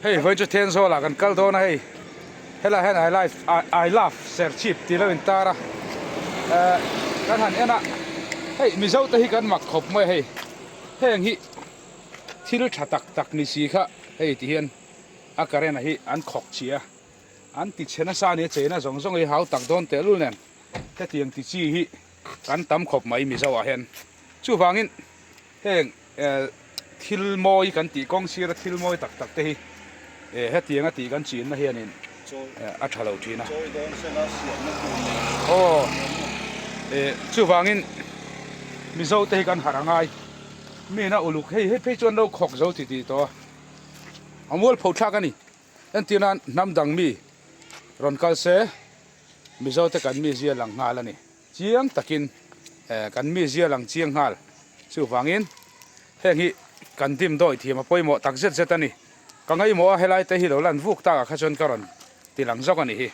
Hei vawiin chu Thenzawl ah kan kal dawn a hei helai hian I life I love Serchhip tih lo in tar a eh kan han en a hei Mizo te hi kan mak khawp mai a hei heng hi thil tha tak tak ni si kha hei ti hian a current a hi an khawk chhia a an ti chhe nasa a ni a cheina zawng zawng hi hau tak dawn tehlul nen hetiang ti chi hi kan tam khawp mai Mizo ah hian chuvangin heng eh thil mawi kan tih kawng sira thil mawi tak tak te hi eh hetiang a tih kan chinna hianin eh a tha lo thin a aw eh chuvangin Mizo te hi kan harh a ngai mina uluk hei hei phei chuan lo khawk zo ti tih tawh a a mualpho thlak a ni entir nan hnam dang mi rawn kal se Mizo te kan mizia lang nghal a ni. Chiang takin kan mi zia lang chiang nghal. Chuvangin heng hi kan dim dawi thiam a pawimawh tak zet zet a ni. Ka ngaihmawh a helai te hi lo lan vuk takah kha chuan ka rawn ti lang zawk a ni hi.